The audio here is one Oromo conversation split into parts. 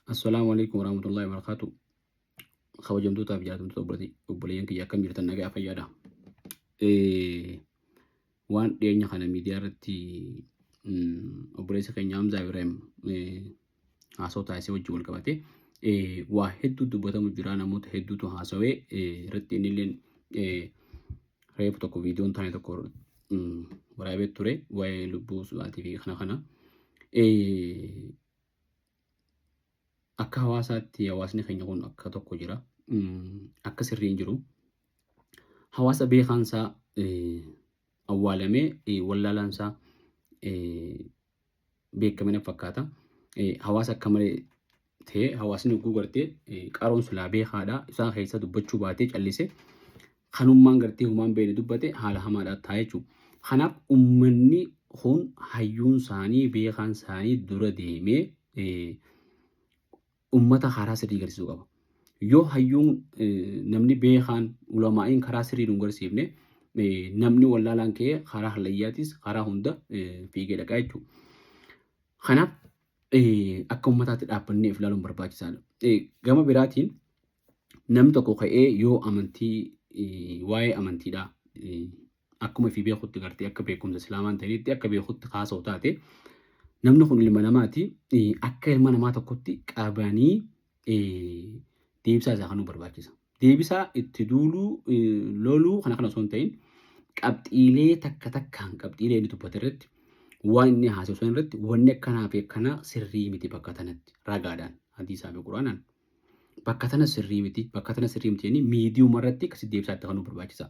Assalaamu alaikum warahmatullahi wabarakatuh. Kabajamtootaa fi jaallatamtoota obboleeyyan kiyya akkam jirtan nagaa fayyaadha. Waan dhiyeenya kana miidiyaa irratti obboleessa keenya Hamzaa Ibrahim haasawaa taasisee wajjin wal qabate waa hedduu dubbatamu jira namoota hedduutu haasawee irratti innilleen reefu tokko viidiyoon taane tokko waraabee ture waa'ee lubbuu isaatii fi kana kana. Akka hawaasaatti hawaasni keenya kun akka tokko jira. Akka sirrii hin jiru. Hawaasa beekaan isaa awwaalamee wallaalaan isaa beekame na fakkaata. Hawaasa akka malee ta'ee hawaasni hogguu gartee qaroon silaa beekaadha. Isaan keessa dubbachuu baatee callise kanummaan gartee humaan beekne dubbate haala hamaadha ta'a jechuudha. Kanaaf uummanni kun hayyuun isaanii beekaan isaanii dura deemee ummata karaa sirrii garsiisuu qaba. Yoo hayyuun namni beekaan ulamaa'iin karaa sirrii nu garsiifne namni wallaalaan ka'ee karaa hallayyaatis karaa hunda fiigee dhaqaa jechuudha. Kanaaf akka ummataatti dhaabbannee of ilaaluun barbaachisaadha. Gama biraatiin namni tokko ka'ee yoo amantii waa'ee amantiidhaa akkuma ifii beekutti gartee akka beekumsa islaamaa hin ta'initti akka beekutti kaasa'u taate namni kun ilma namaati akka ilma namaa tokkotti qabanii deebisaa isaa kanuu barbaachisa. Deebisaa itti duuluu loluu kana kana osoo hin ta'in qabxiilee takka takkaan qabxiilee inni dubbate irratti waan inni haasa'u san irratti wanni akkanaa fi akkanaa sirrii miti bakka tanatti ragaadhaan hadiisaa fi quraanaan Bakka tana sirrii miti, bakka tana sirrii miti jedhanii miidiyuma irratti akkasitti deebisaa itti kennuu barbaachisa.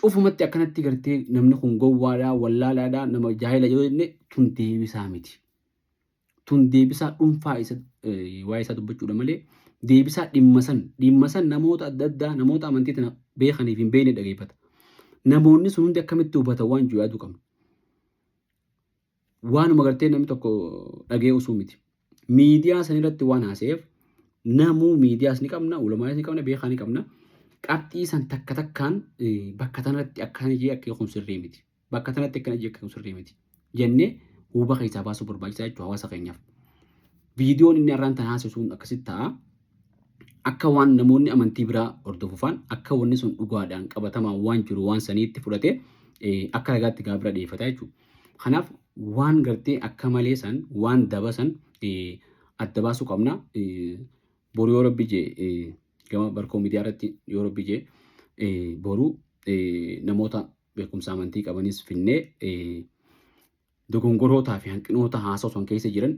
Cufumatti akkanatti gartee namni kun gowwaadha, wallaalaadha, nama jaahila yoo jenne tun deebisaa miti. Tun deebisaa dhuunfaa isa waa'ee isaa dubbachuudha malee deebisaa dhimma san dhimma san namoota adda addaa namoota amantii tana beekaniif hin beekne dhageeffata. Namoonni sun hundi akkamitti hubatan waan jiru yaaduu qabna. Waanuma gartee namni tokko dhagee usuu miti. Miidiyaa san irratti waan haasa'eef namuu miidiyaas ni qabna, ulamaas ni qabna, beekaa ni qabna. Qabxii san takka takkaan bakka tanatti akkana jee akka kun sirrii miti. Bakka tanatti akkana jee akka kun sirrii miti. Jennee huuba keessaa baasuu barbaachisaa jechuudha hawaasa keenyaaf. Viidiyoon inni har'aan tan haasa'u sun akkasitti ta'a. Akka waan namoonni amantii biraa hordofufaan akka wanni sun dhugaadhaan qabatamaan waan jiru waan saniitti fudhatee akka ragaatti gaa bira dhiyeeffata jechuudha. Kanaaf waan gartee akka malee san waan daba san adda baasuu qabna. Boru yoo rabbi jee gama barkoo miidiyaa irratti yoo rabbi jee boru namoota beekumsa amantii qabanis finnee dogongorootaa fi hanqinoota haasoo san keessa jiran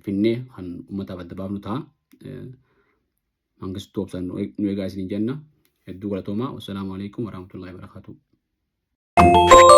finnee kan uummataaf adda baafnu ta'a. Mangistuu obsaan nu eegaa isiniin jenna. Hedduu galatoomaa. Wassalaamu alaikum warahmatullahi wabarakatuh.